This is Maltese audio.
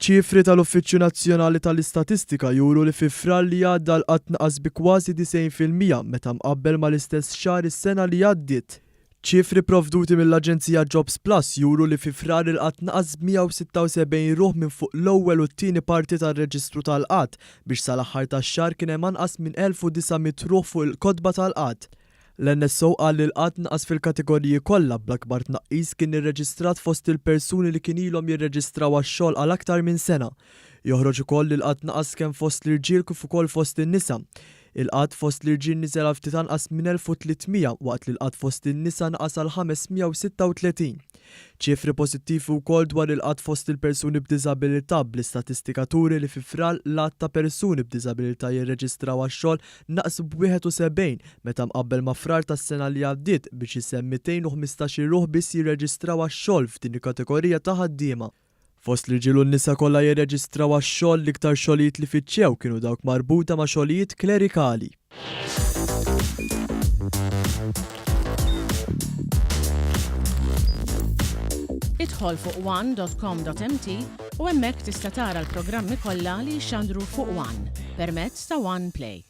Ċifri tal-Uffiċċju Nazzjonali tal-Istatistika juru li fi Frar li għadda l-qgħad naqas bi kważi 90% meta mqabbel mal-istess xahar is-sena li għaddiet. Ċifri pprovduti mill-Aġenzija Jobs Plus juru li fi Frar il-qgħad naqas b'176 ruħ minn fuq l-ewwel u t-tieni parti tar-reġistru tal-qgħad biex sal-aħħar tax-xahar kien hemm anqas minn 1,900 ruħ fuq il-kotba tal-qgħad. L-NSO qal li l-qgħad naqas fil-kategoriji kollha bl-akbar tnaqqis kien irreġistrat fost il-persuni li kien ilhom jirreġistraw għax-xogħol għal aktar minn sena. Joħroġ ukoll li l-qgħad naqas kemm fost l-irġiel kif ukoll fost in-nisa. Il-qgħad fost l-irġiel niżel għal ftit anqas minn 1,300 waqt li l-qgħad fost in-nisa naqas għal 536. Ċifri pożittivi wkoll dwar il-qgħad fost il-persuni b'diżabilità bl-istatistika turi li fi Frar l-għadd ta' persuni b'diżabilità jirreġistraw għax-xogħol naqsu b'71 meta mqabbel ma' Frar tas-sena li għaddiet biex isem 215-il ruħ biss jirreġistraw għax-xogħol f'din il-kategorija ta' ħaddiema. Fost l-irġiel u n-nisa kollha jirreġistraw għax-xogħol l-iktar xogħlijiet li fittxew kienu dawk marbuta ma' xogħlijiet klerikali. Idħol fuq one.com.mt u hemmhekk tista' tara l-programmi kollha li jixxandru fuq One permezz ta' One Play.